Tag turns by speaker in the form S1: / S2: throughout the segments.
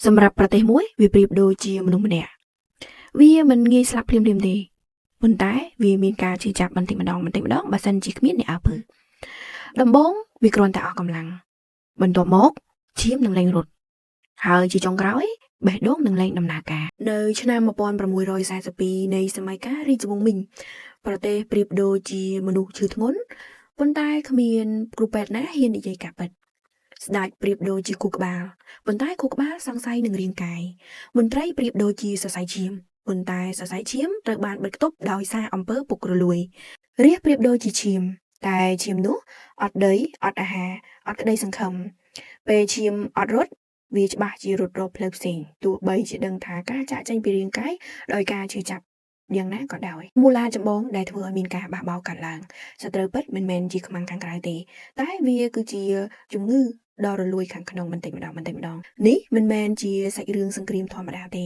S1: សម្រាប់ប្រទេសមួយវាប្រៀបដូចជាមនុស្សម្នាក់វាមិនងាយស្លាប់ភ្លាមៗទេប៉ុន្តែវាមានការឈឺចាប់បន្តិចម្ដងបន្តិចម្ដងបើសិនជាគ្មានអ្នកអើពើដំបូងវាគ្រាន់តែអស់កម្លាំងបន្ទាប់មកឈាមនឹងលែងរត់ហើយជាចុងក្រោយបេះដូងនឹងលែងដំណើរការនៅឆ្នាំ1642នៃសម័យកាលរាជវង្សមីងប្រទេសប្រៀបដូចជាមនុស្សឈឺធ្ងន់ប៉ុន្តែគ្មានគ្រូពេទ្យណាហ៊ាននិយាយការពិតស្ដេចប្រៀបដូចជាខួរក្បាលប៉ុន្តែខួរក្បាលសង្ស័យនឹងរាងកាយមន្ត្រីប្រៀបដូចជាសរសៃឈាមប៉ុន្តែសរសៃឈាមត្រូវបានបិទខ្ទប់ដោយសារអំពើពុករលួយរាជប្រៀបដូចជាឈាមតែឈាមនោះអត់ដីអត់អាហារអត់ក្តីសង្ឃឹមពេលឈាមអត់រត់វាច្បាស់ជារត់រកផ្លូវផ្សេងទោះបីជាដឹងថាការចាកចេញពីរាងកាយដោយការឈឺចាប់យ៉ាងណាក៏ដោយមូលហេតុចម្បងដែលធ្វើឲ្យមានការបះបោរកាត់ឡើងសត្រូវពិតមិនមែនជាខ្មាំងខាងក្រៅទេតែវាគឺជាជំងឺដ៏រលួយខាងក្នុងបន្តិចម្ដងបន្តិចម្ដងនេះមិនមែនជាសាច់រឿងសង្គ្រាមធម្មតាទេ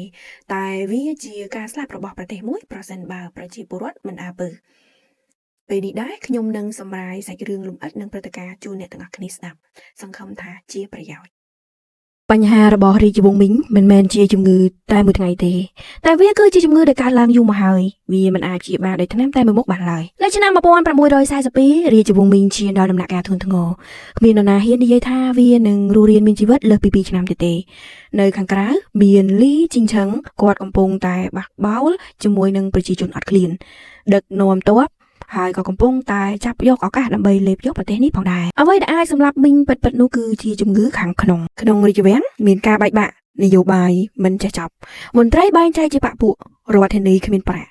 S1: តែវាជាការស្លាប់របស់ប្រទេសមួយប្រសិនបើប្រជាពលរដ្ឋមិនអើពើពេលនេះដែរខ្ញុំនឹងសម្រាយសាច់រឿងលម្អិតនិងព្រឹត្តិការណ៍ជូនអ្នកទាំងអស់គ្នាស្ដាប់សង្ឃឹមថាជាប្រយោជន៍បញ្ហារបស់រាជវង្សមីងមិនមែនជាជំងឺតែមួយថ្ងៃទេតែវាគឺជាជំងឺដែលកើតឡើងយូរមកហើយវាមិនអាចព្យាបាលដោយថ្នាំតែមួយមុខបានឡើយនៅឆ្នាំ1642រាជវង្សមីងឈានដល់ដំណាក់កាលធ្ងន់ធ្ងរគ្មាននរណាហ៊ាននិយាយថាវានឹងរស់រានមានជីវិតលើសពី2ឆ្នាំទៀតទេនៅខាងក្រៅមានលីជីងឆឹងគាត់កំពុងតែបះបោលជាមួយនឹងប្រជាជនអត់ឃ្លានដឹកនាំទ័ពហើយក៏កំពុងតែចាប់យកឱកាសដើម្បីលេបយកប្រទេសនេះផងដែរអ្វីដែលអាចសម្លាប់មីងពិតៗនោះគឺជាជំងឺខាងក្នុងក្នុងរាជវាំងមានការបែកបាក់នយោបាយមិនចេះចប់មន្ត្រីបែងចែកជាបក្សពួករដ្ឋធានីគ្មានប្រាក់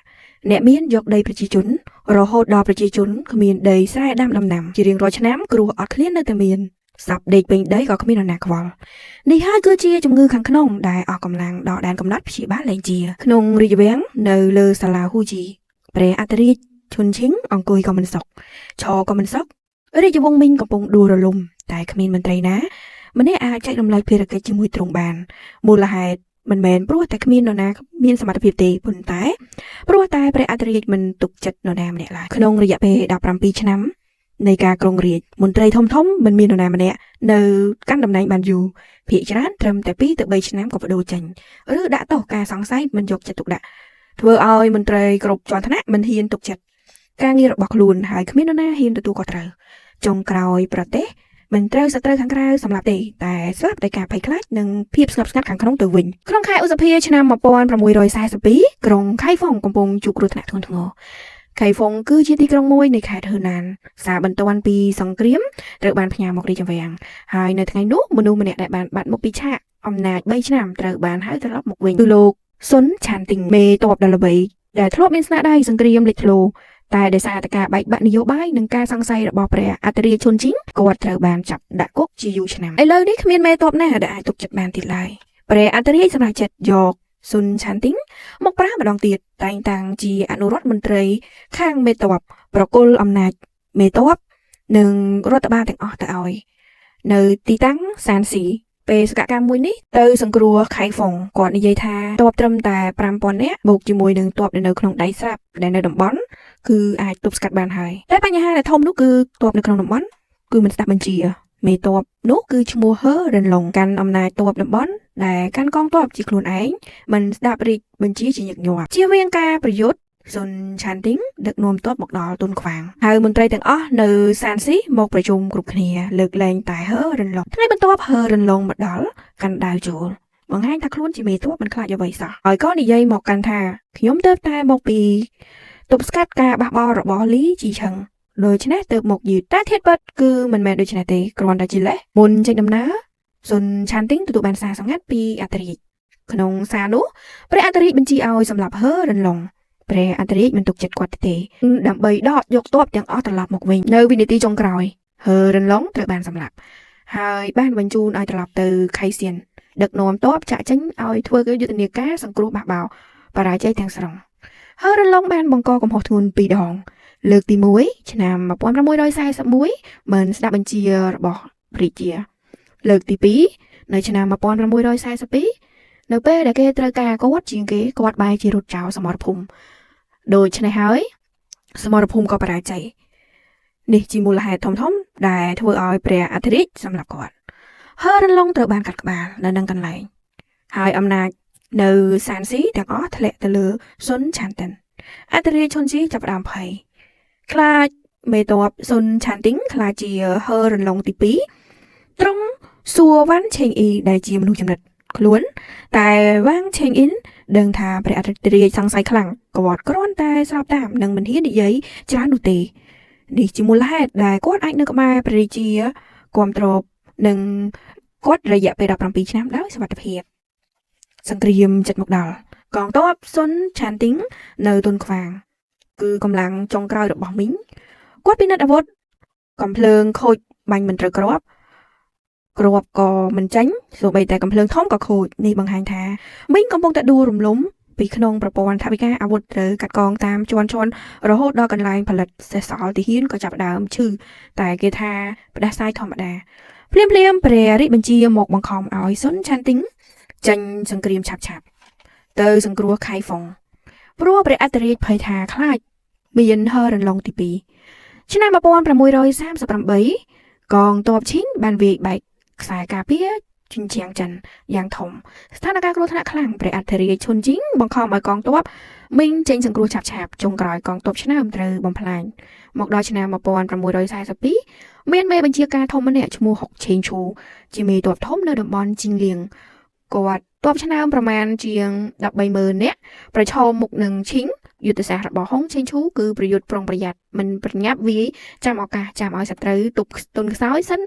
S1: អ្នកមានយកដីប្រជាជនរហូតដល់ប្រជាជនគ្មានដីស្រែដាំដំណាំជារៀងរាល់ឆ្នាំគ្រោះអត់ឃ្លាននៅតែមានសត្វដេកពេញដីក៏គ្មាននរណាខ្វល់នេះហើយគឺជាជំងឺខាងក្នុងដែលអស់កម្លាំងដល់ដែនកំណត់ព្យាបាលលែងជាក្នុងរាជវាំងនៅលើសាលាហ៊ូជីព្រះអធិរាជឈុនឈិងអង្គុយក៏មិនសុខឈរក៏មិនសុខរាជវង្សមីងកំពុងដួលរលំតែគ្មានមន្ត្រីណាម្នាក់អាចចែករំលែកភារកិច្ចជាមួយទ្រង់បានមូលហេតុមិនមែនព្រោះតែគ្មាននរណាមានសមត្ថភាពទេប៉ុន្តែព្រោះតែព្រះអធិរាជមិនទុកចិត្តនរណាម្នាក់ឡើយក្នុងរយៈពេល17ឆ្នាំនៃការគ្រងរាជមន្ត្រីធំៗមិនមាននរណាម្នាក់នៅកាន់តំណែងបានយូរភាគច្រើនត្រឹមតែ2ទៅ3ឆ្នាំក៏បដូរចេញឬដាក់ទោសការសង្ស័យមិនយកចិត្តទុកដាក់ធ្វើឲ្យមន្ត្រីគ្រប់ជាន់ថ្នាក់មិនហ៊ានទុកចិត្តការងាររបស់ខ្លួនហើយគ្មាននរណាហ៊ានទទួលខុសត្រូវចុងក្រោយប្រទេសមិនត្រូវសត្រូវខាងក្រៅសម្លាប់ទេតែស្លាប់ដោយការភ័យខ្លាចនិងភាពស្ងប់ស្ងាត់ខាងក្នុងទៅវិញក្នុងខែឧសភាឆ្នាំ1642ក្រុងខៃហ្វុងកំពុងជួបគ្រោះថ្នាក់ធ្ងន់ធ្ងរខៃហ្វុងគឺជាទីក្រុងមួយនៃខេត្តហឺណានសារបន្ទាន់ពីសង្គ្រាមត្រូវបានផ្ញើមករាជវាំងហើយនៅថ្ងៃនោះមនុស្សម្នាក់ដែលបានបាត់មុខពីឆាកអំណាច3ឆ្នាំត្រូវបានហៅត្រឡប់មកវិញគឺលោកសុនឆានទីងមេតបដ៏ល្បីដែលធ្លាប់មានស្នាដៃសង្គ្រាមលេចធ្លោតែដោយសារតែការបែកបាក់នយោបាយនិងការសង្ស័យរបស់ព្រះអធិរាជឈុនជីងគាត់ត្រូវបានចាប់ដាក់គុកជាយូរឆ្នាំឥឡូវនេះគ្មានមេតបណាដែលអាចទុកចិត្តបានទៀតឡើយព្រះអធិរាជសម្រេចចិត្តយកសុនឆានទីងមកប្រើម្ដងទៀតតែងតាំងជាអនុរដ្ឋមន្ត្រីខាងមេតបប្រគល់អំណាចមេតបនិងរដ្ឋបាលទាំងអស់ទៅឲ្យនៅទីតាំងសានស៊ីបេសកកម្មមួយនេះទៅសង្គ្រោះខៃហ្វុងគាត់និយាយថាតបត្រឹមតែ5000នាក់បូកជាមួយនឹងតបដែលនៅក្នុងដៃស្រាប់ដែលនៅតំបន់គឺអាចទប់ស្កាត់បានហើយតែបញ្ហាដែលធំនោះគឺតបនៅក្នុងតំបន់គឺមិនស្ដាប់បញ្ជាមេតបនោះគឺឈ្មោះហឺរិនឡុងកាន់អំណាចតបតំបន់ដែលកាន់កងទ័ពជាខ្លួនឯងមិនស្ដាប់រាជបញ្ជាជាញឹកញាប់ជាវៀងការប្រយុទ្ធសុនឆានទីងដឹកនាំទ័ពមកដល់ទុនខ្វាងហើយមន្ត្រីទាំងអស់នៅសានស៊ីមកប្រជុំគ្រប់គ្នាលើកលែងតែហឺរិនឡុងថ្ងៃបន្ទាប់ហឺរិនឡុងមកដល់កាន់ដាវចូលបង្ហាញថាខ្លួនជាមេទ័ពមិនខ្លាចអ្វីសោះហើយក៏និយាយមកកាន់ថាខ្ញុំទៅតែមកពីទប់ស្កាត់ការបះបោររបស់លីជីឆឹងដូច្នេះទើបមកយឺតតែធាតុពិតគឺមិនមែនដូច្នេះទេគ្រាន់តែជាលេសមុនចេញដំណើរសុនឆានទីងទទួលបានសារសម្ងាត់ពីអធិរាជក្នុងសារនោះព្រះអធិរាជបញ្ជាឲ្យសម្លាប់ហឺរិនឡុងព្រះអធិរាជមិនទុកចិត្តគាត់ទេដើម្បីដកយកទ័ពទាំងអស់ត្រឡប់មកវិញនៅវិនាទីចុងក្រោយហឺរិនឡុងត្រូវបានសម្លាប់ហើយបានបញ្ជូនឲ្យត្រឡប់ទៅខៃសៀនដឹកនាំទ័ពចាក់ចេញឲ្យធ្វើយុទ្ធនាការសង្គ្រោះបះបោរបរាជ័យទាំងស្រុងហឺរិនឡុងបានបង្កកំហុសធ្ងន់ពីរដងលើកទី1ឆ្នាំ1641មិនស្ដាប់បញ្ជារបស់រាជាលើកទី2នៅឆ្នាំ1642នៅពេលដែលគេត្រូវការគាត់ជាងគេគាត់បែរជារត់ចោលសមរភូមិដូច្នេះហើយសមរភូមិក៏បរាជ័យនេះជាមូលហេតុធំៗដែលធ្វើឲ្យព្រះអធិរាជសម្លាប់គាត់ហឺរិនឡុងត្រូវបានកាត់ក្បាលនៅនឹងកន្លែង ហើយអំណាចនៅសានស៊ីទាំងអស់ធ្លាក់ទៅលើស៊ុនឆាន់តិនអធិរាជឈុនជីចាប់ផ្ដើមភ័យខ្លាចមេតបស៊ុនឆាន់ទីងខ្លាចជាហឺរន្លងទី2ត្រង់សួរវ៉ាន់ឆេងអ៊ីដែលជាមនុស្សចំណិតខ្លួនតែវ៉ាងឆេងអ៊ីនដឹងថាព្រះអធិរាជសង្ស័យខ្លាំងគាត់គ្រាន់តែស្របតាមនិងមិនហ៊ាននិយាយច្រើននោះទេនេះជាមូលហេតុដែលគាត់អាចនៅក្បែរព្រះរាជាគាំទ្រនិងគាត់រយៈពេល17ឆ្នាំដោយសុវត្ថិភាពសង្គ្រាមចិត្តមកដល់កងទ័ពស៊ុនឆានទីងនៅទុនខ្វាងគឺកម្លាំងចុងក្រោយរបស់មីងគាត់ពិនិត្យអាវុធកំភ្លើងខូចបាញ់មិនត្រូវគ្រាប់គ្រាប់ក៏មិនចាញ់សូម្បីតែកំភ្លើងធំក៏ខូចនេះបង្ហាញថាមីងកំពុងតែដួលរំលំពីក្នុងប្រព័ន្ធថវិកាអាវុធត្រូវកាត់កងតាមជាន់ជាន់រហូតដល់កន្លែងផលិតសេះសល់ទាហានក៏ចាប់ផ្ដើមឈឺតែគេថាផ្ដាសាយធម្មតាភ្លាមភ្លាមព្រះរាជបញ្ជាមកបង្ខំឲ្យស៊ុនឆាន់ទីងចេញសង្គ្រាមឆាប់ឆាប់ទៅសង្គ្រោះខៃហ្វុងព្រោះព្រះអធិរាជភ័យថាខ្លាចមានហឺរន្លងទី2ឆ្នាំ1638កងទ័ពឈីងបានវាយបែកខ្សែការពារជញ្ជាំងចិនយ៉ាងធំស្ថានភាពគ្រោះថ្នាក់ខ្លាំងព្រះអធិរាជឈុនជីងបង្ខំឲ្យកងទ័ពមីងចេញសង្គ្រោះឆាប់ឆាប់ចុងក្រោយកងទ័ពឆ្នើមត្រូវបំផ្លាញមកដល់ឆ្នាំ1642មានមេបញ្ជាការធំម្នាក់ឈ្មោះហុកឆេងឈូជាមេទ័ពធំនៅតំបន់ជីងលៀងគាត់ទ័ពឆ្នើមប្រមាណជាង130,000នាក់ប្រឈមមុខនឹងឈីងយុទ្ធសាស្ត្ររបស់ហុងឆេងឈូគឺប្រយុទ្ធប្រុងប្រយ័ត្នមិនប្រញាប់វាយចាំឱកាសចាំឲ្យសត្រូវទប់ទន់ខ្សោយសិន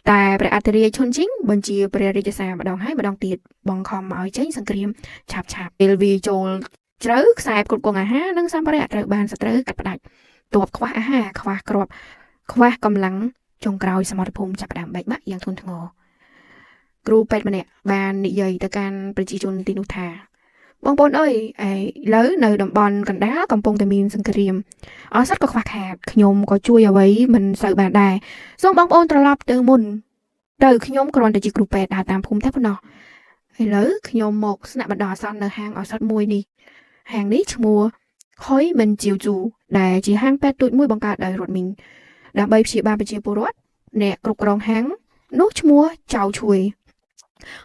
S1: តែព្រះអធិរាជឈុនជីងបញ្ជាព្រះរាជសារម្ដងហើយម្ដងទៀតបង្ខំឲ្យចេញសង្គ្រាមឆាប់ឆាប់ពេលវាចូលជ្រៅខ្សែផ្គត់ផ្គង់អាហារនិងសម្ភារៈត្រូវបានសត្រូវកាត់ផ្ដាច់ទ័ពខ្វះអាហារខ្វះគ្រាប់ខ្វះកម្លាំងចុងក្រោយសមរភូមិចាប់ផ្ដើមបែកបាក់យ៉ាងធ្ងន់ធ្ងរគ្រូពេទ្យម្នាក់បាននិយាយទៅកាន់ប្រជាជនទីនោះថាបងប្អូនអើយឥឡូវនៅតំបន់កណ្ដាលកំពុងតែមានសង្គ្រាមឱសថក៏ខ្វះខាតខ្ញុំក៏ជួយអ្វីមិនសូវបានដែរសូមបងប្អូនត្រឡប់ទៅមុនទៅខ្ញុំគ្រាន់តែជាគ្រូពេទ្យដើរតាមភូមិតែប៉ុណ្ណោះឥឡូវខ្ញុំមកស្នាក់បណ្ដោះអាសន្ននៅហាងឱសថមួយនេះហាងនេះឈ្មោះហុយមិនជាវជូដែលជាហាងពេទ្យទូចមួយបង្កើតដោយរដ្ឋមីងដើម្បីព្យាបាលប្រជាពលរដ្ឋអ្នកគ្រប់គ្រងហាងនោះឈ្មោះចៅឈួយ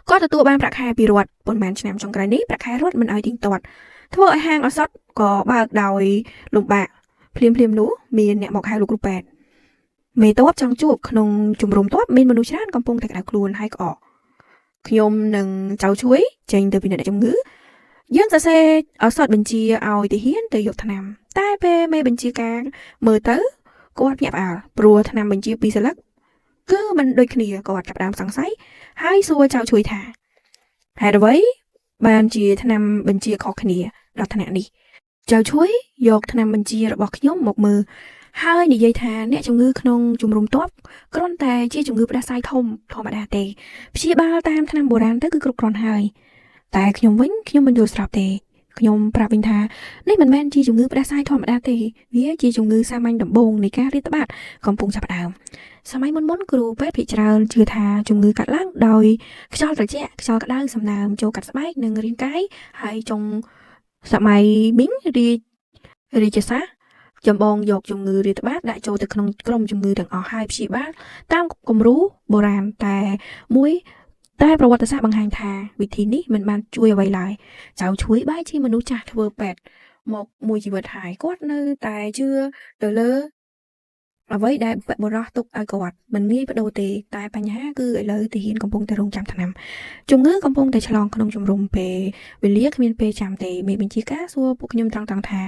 S1: គាត់ទទួលបានប្រាក់ខែពីរដ្ឋប៉ុន្មានឆ្នាំចុងក្រោយនេះប្រាក់ខែរដ្ឋមិនឲ្យទៀងទាត់ធ្វើឲ្យហាងឱសថក៏បើកដោយលំបាកភ្លាមភ្លាមនោះមានអ្នកមកហៅលោកគ្រូពេទ្យមេតបចង់ជួបក្នុងជំរំទ័ពមានមនុស្សច្រើនកំពុងតែក្តៅខ្លួនហើយក្អកខ្ញុំនឹងចៅជួយចេញទៅពិនិត្យអ្នកជំងឺយើងសរសេរឱសថបញ្ជាឲ្យទាហានទៅយកថ្នាំតែពេលមេបញ្ជាការមើលទៅគាត់ភ្ញាក់ផ្អើលព្រោះថ្នាំបញ្ជាពីរសន្លឹកគឺមិនដូចគ្នាគាត់ចាប់ផ្ដើមសង្ស័យហើយសួរចៅជួយថាហេតុអ្វីបានជាថ្នាំបញ្ជាខុសគ្នាដល់ថ្នាក់នេះចៅជួយយកថ្នាំបញ្ជារបស់ខ្ញុំមកមើលហើយនិយាយថាអ្នកជំងឺក្នុងជំរំទ័ពគ្រាន់តែជាជំងឺផ្ដាសាយធំធម្មតាទេព្យាបាលតាមថ្នាំបុរាណទៅគឺគ្រប់គ្រាន់ហើយតែខ្ញុំវិញខ្ញុំមិនយល់ស្របទេខ្ញុំប្រាប់វិញថានេះមិនមែនជាជំងឺផ្ដាសាយធម្មតាទេវាជាជំងឺសាមញ្ញដំបូងនៃការរាតត្បាតកំពុងចាប់ផ្ដើមសម័យមុនមុនគ្រូពេទ្យភាគច្រើនជឿថាជំងឺកាត់ឡើងដោយខ្យល់ត្រជាក់ខ្យល់ក្តៅសំណើមចូលកាត់ស្បែកនិងរាងកាយហើយចុងសម័យមីងរាជរាជសាស្ត្រចម្បងយកជំងឺរាតត្បាតដាក់ចូលទៅក្នុងក្រុមជំងឺទាំងអស់ហើយព្យាបាលតាមគំរូបុរាណតែមួយតែប្រវត្តិសាស្ត្របង្ហាញថាវិធីនេះមិនបានជួយអ្វីឡើយចៅឈួយបែរជាមនុស្សចាស់ធ្វើពេទ្យមកមួយជីវិតហើយគាត់នៅតែជឿទៅលើអ្វីដែលបុរសទុកឲ្យគាត់មិនងាយបដូរទេតែបញ្ហាគឺឥឡូវទាហានកំពុងតែរងចាំថ្នាំជំងឺកំពុងតែឆ្លងក្នុងជំរំពេលវេលាគ្មានពេលចាំទេមេបញ្ជាការសួរពួកខ្ញុំត្រង់ៗថា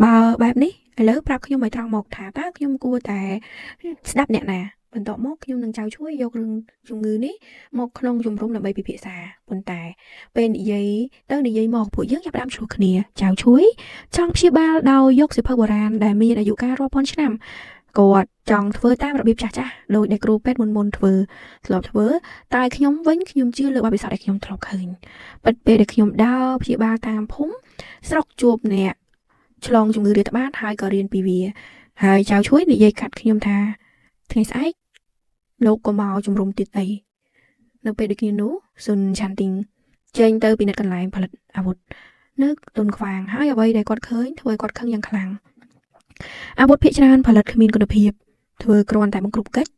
S1: បើបែបនេះឥឡូវប្រាប់ខ្ញុំឲ្យត្រង់មកថាតើខ្ញុំគួរតែស្ដាប់អ្នកណាបន្ទាប់មកខ្ញុំនឹងចៅជួយយករឿងជំងឺនេះមកក្នុងជំរំដើម្បីពិភាក្សាប៉ុន្តែពេលនិយាយទៅនិយាយមកពួកយើងចាប់ផ្ដើមឆ្លោះគ្នាចៅជួយចង់ព្យាបាលដោយយកសៀវភៅបុរាណដែលមានអាយុកាលរាប់ពាន់ឆ្នាំគាត់ចង់ធ្វើតាមរបៀបចាស់ៗដោយដែលគ្រូពេទ្យមុនមុនធ្វើធ្លាប់ធ្វើតែខ្ញុំវិញខ្ញុំជឿលើបទពិសោធន៍ដែលខ្ញុំធ្លាប់ឃើញពិតពេលដែលខ្ញុំដើរព្យាបាលតាមភូមិស្រុកជួបអ្នកឆ្លងជំងឺរាតត្បាតហើយក៏រៀនពីវាហើយចៅជួយនិយាយកាត់ខ្ញុំថាថ្ងៃស្អែកលោកក៏មកជំរុំទៀតអីនៅពេលដូចគ្នានោះស៊ុនឆាន់ទីងចេញទៅពិនិត្យកន្លែងផលិតអាវុធនៅទុនខ្វាងហើយអ្វីដែលគាត់ឃើញធ្វើឲ្យគាត់ខឹងយ៉ាងខ្លាំងអាវុធភាគច្រើនផលិតគ្មានគុណភាពធ្វើគ្រាន់តែបង្គ្រប់កិច្ច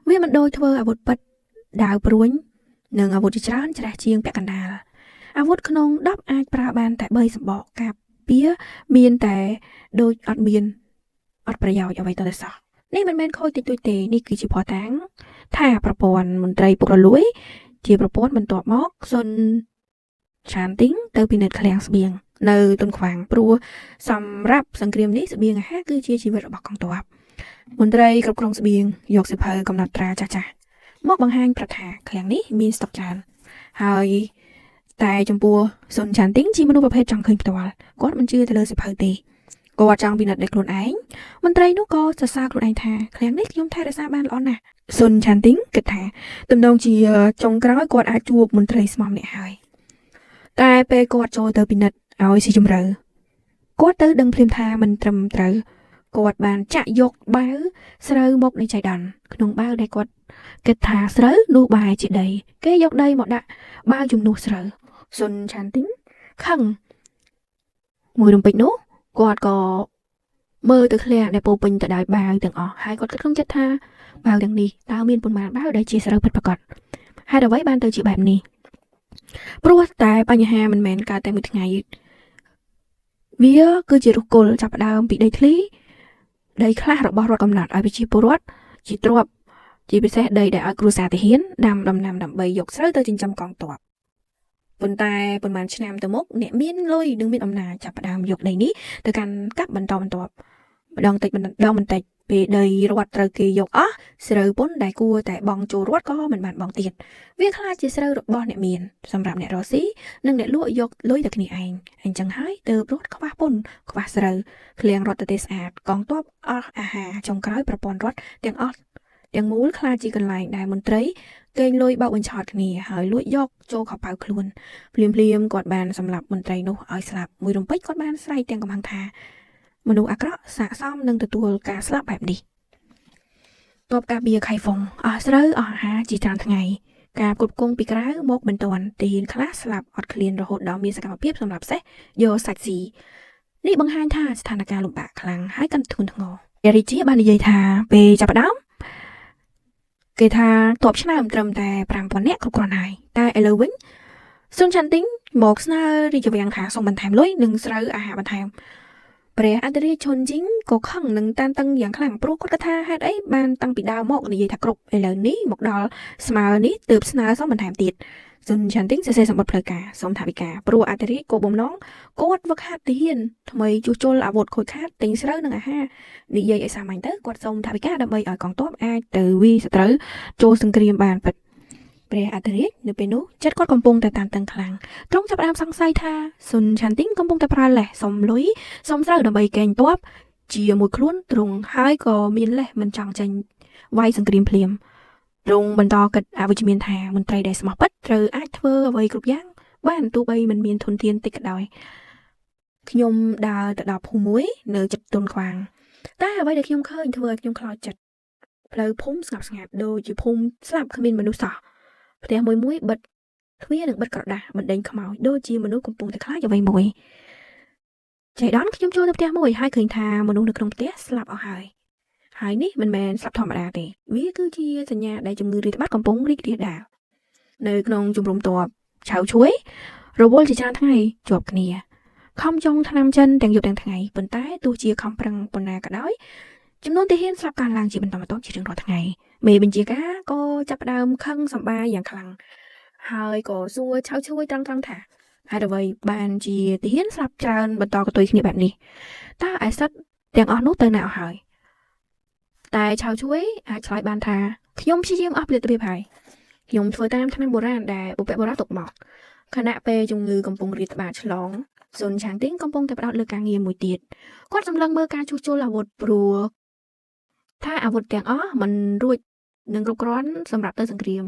S1: វាមិនដូចធ្វើអាវុធពិតដាវព្រួញ និងអាវុធជាច្រើនច្រេះជាងពាក់កណ្ដាលអាវុធក្នុង10អាចប្រើបានតែ3សម្បកការពារមានតែដូចអត់មានអត់ប្រយោជន៍អ្វីតតែសោះនេះមិនមែនខូចតិចតួចទេនេះគឺជាភស្តុតាងថាប្រព័ន្ធមន្ត្រីពុករលួយជាប្រព័ន្ធបន្ទាប់មកស៊ុនឆានទីងទៅពិនិត្យឃ្លាំងស្បៀងនៅទុនខ្វាងព្រោះសម្រាប់សង្គ្រាមនេះស្បៀងអាហារគឺជាជីវិតរបស់កងទ័ពមន្ត្រីគ្រប់គ្រងស្បៀងយកសៀវភៅកំណត់ត្រាចាស់ៗមកបង្ហាញប្រាប់ថាឃ្លាំងនេះមានស្តុកច្រើនហើយតែចំពោះស៊ុនឆានទីងជាមនុស្សប្រភេទចង់ឃើញផ្ទាល់គាត់មិនជឿទៅលើសៀវភៅទេគាត់ចង់ពិនិត្យដោយខ្លួនឯងមន្ត្រីនោះក៏សរសើរខ្លួនឯងថាឃ្លាំងនេះខ្ញុំថែរក្សាបានល្អណាស់ស៊ុនឆានទីងគិតថាទំនងជាចុងក្រោយគាត់អាចជួបមន្ត្រីស្មោះម្នាក់ហើយតែពេលគាត់ចូលទៅពិនិត្យឲ្យស៊ីជម្រៅគាត់ទៅដឹងភ្លាមថាមិនត្រឹមត្រូវគាត់បានចាក់យកបាវស្រូវមកនៃចៃដន្យក្នុងបាវដែលគាត់គិតថាស្រូវនោះបែរជាដីគេយកដីមកដាក់បាវជំនួសស្រូវស៊ុនឆានទីងខឹងមួយរំពេចនោះគាត់ក៏មើលទៅឃ្លាំងដែលពោពេញទៅដោយបាវទាំងអស់ហើយគាត់គិតក្នុងចិត្តថាបាវទាំងនេះតើមានប៉ុន្មានបាវដែលជាស្រូវពិតប្រាកដហេតុអ្វីបានទៅជាបែបនេះព្រោះតែបញ្ហាមិនមែនកើតតែមួយថ្ងៃវាគឺជារុះគល់ចាប់ផ្ដើមពីដីធ្លីដីខ្លះរបស់រដ្ឋកំណត់ឲ្យប្រជាពលរដ្ឋជាទ្រព្យជាពិសេសដីដែលឲ្យគ្រួសារទាហានដាំដំណាំដើម្បីយកស្រូវទៅចិញ្ចឹមកងទ័ពប៉ុន្តែប៉ុន្មានឆ្នាំទៅមុខអ្នកមានលុយនិងមានអំណាចចាប់ផ្ដើមយកដីនេះទៅកាន់កាប់បន្តបន្ទាប់ម្ដងតិចម្ដងបន្តិចពេលដីរដ្ឋត្រូវគេយកអស់ស្រូវពុនដែលគួរតែបង់ចូលរដ្ឋក៏មិនបានបង់ទៀតវាខ្លាចជាស្រូវរបស់អ្នកមានសម្រាប់អ្នករកស៊ីនិងអ្នកលក់យកលុយទៅគ្នាឯងអញ្ចឹងហើយទើបរដ្ឋខ្វះពុនខ្វះស្រូវឃ្លាំងរដ្ឋទេស្អាតកងទ័ពអស់អាហារចុងក្រោយប្រព័ន្ធរដ្ឋទាំងអស់ទាំងមូលខ្លាចជាកន្លែងដែលមន្ត្រីកេងលុយបោកបញ្ឆោតគ្នាហើយលួចយកចូលខោប៉ៅខ្លួនភ្លាមភ្លាមគាត់បានសម្លាប់មន្ត្រីនោះឲ្យស្លាប់មួយរំពេចគាត់បានស្រែកទាំងកំហឹងថាមនុស្សអាក្រក់ស័ក្តិសមនឹងទទួលការស្លាប់បែបនេះទ័ពការពារខៃហ្វុងអស់ស្រូវអស់អាហារជាច្រើនថ្ងៃការគ្រប់គ្រងពីក្រៅមកមិនទាន់ទាហានខ្លះស្លាប់អត់ឃ្លានរហូតដល់មានសកម្មភាពសម្រាប់សេះយកសាច់ស៊ីនេះបង្ហាញថាស្ថានភាពលំបាកខ្លាំងហើយកាន់ធ្ងន់ធ្ងរព្រះរាជាបាននិយាយថាពេលចាប់ផ្ដើមគេថាតបឆ្នើមត្រឹមតែ5000នាក់គ្រប់គ្រាន់ហើយតែឥឡូវវិញស៊ុនឆាន់ទីងមកស្នើរាជវាំងថាសូមបន្ថែមលុយនិងស្រូវអាហារបន្ថែមព្រះអធិរាជឈុនជីងក៏ខឹងនិងតានតឹងយ៉ាងខ្លាំងព្រោះគាត់គិតថាហេតុអីបានតាំងពីដើមមកនិយាយថាគ្រប់ឥឡូវនេះមកដល់ស្មើនេះទើបស្នើសុំបន្ថែមទៀតស៊ុនឆាន់ទីងសរសេរសម្បត្តិផ្លូវការសូមថវិកាព្រោះអធិរាជក៏បំណងគាត់វឹកហាត់ទាហានថ្មីជួសជុលអាវុធខូចខាតទិញស្រូវនិងអាហារនិយាយឲ្យសាមញ្ញទៅគាត់សូមថវិកាដើម្បីឲ្យកងទ័ពអាចទៅវាយសត្រូវចូលសង្គ្រាមបានពិតព្រះអធិរាជនៅពេលនោះចិត្តគាត់កំពុងតែតានតឹងខ្លាំងទ្រង់ចាប់ផ្ដើមសង្ស័យថាស៊ុនឆាន់ទីងកំពុងតែប្រើលេសសុំលុយសុំស្រូវដើម្បីកេងទ័ពជាមួយខ្លួនទ្រង់ហើយក៏មានលេសមិនចង់ចេញវាយសង្គ្រាមភ្លាមទ្រង់បន្តគិតអវិជ្ជមានថាមន្ត្រីដែលស្មោះពិតត្រូវអាចធ្វើអ្វីគ្រប់យ៉ាងបានទោះបីមិនមានធនធានតិចក៏ដោយខ្ញុំដើរទៅដល់ភូមិមួយនៅជិតទុនខ្វាងតែអ្វីដែលខ្ញុំឃើញធ្វើឲ្យខ្ញុំខ្លោចចិត្តផ្លូវភូមិស្ងប់ស្ងាត់ដូចជាភូមិស្លាប់គ្មានមនុស្សសោះផ្ទះមួយមួយបិទទ្វារនិងបិទក្រដាសបណ្ដេញខ្មោចដូចជាមនុស្សកំពុងតែខ្លាចអ្វីមួយចៃដន្យខ្ញុំចូលទៅផ្ទះមួយហើយឃើញថាមនុស្សនៅក្នុងផ្ទះស្លាប់អស់ហើយហើយនេះមិនមែនស្លាប់ធម្មតាទេវាគឺជាសញ្ញាដែលជំងឺរាតត្បាតកំពុងរីករាលដាលនៅក្នុងជំរំទ័ពឆៅឈួយរវល់ជាច្រើនថ្ងៃជាប់គ្នាខំចុងថ្នាំចិនទាំងយប់ទាំងថ្ងៃប៉ុន្តែទោះជាខំប្រឹងប៉ុណ្ណាក៏ដោយចំនួនទាហានស្លាប់កើនឡើងជាបន្តបន្ទាប់ជារៀងរាល់ថ្ងៃមេបញ្ជាការក៏ចាប់ផ្ដើមខឹងសម្បាយ៉ាងខ្លាំងហើយក៏សួរឆៅឈួយត្រង់ៗថាហេតុអ្វីបានជាទាហានស្លាប់ច្រើនបន្តកតុយគ្នាបែបនេះតើអេសិតទាំងអស់នោះទៅណាអស់ហើយតែឆៅឈួយអាចឆ្លើយបានថាខ្ញុំព្យាយាមអស់ផលិតភាពហើយខ្ញុំធ្វើតាមថ្នាំបុរាណដែលបុព្វបុរសទុកមកខណៈពេលជំងឺកំពុងរាតត្បាតឆ្លងស៊ុនឆាងទីងកំពុងតែផ្ដោតលើការងារមួយទៀតគាត់សម្លឹងមើលការជួសជុលអាវុធព្រោះថាអាវុធទាំងអស់មិនរួចនឹងគ្រប់គ្រាន់សម្រាប់ទៅសង្គ្រាម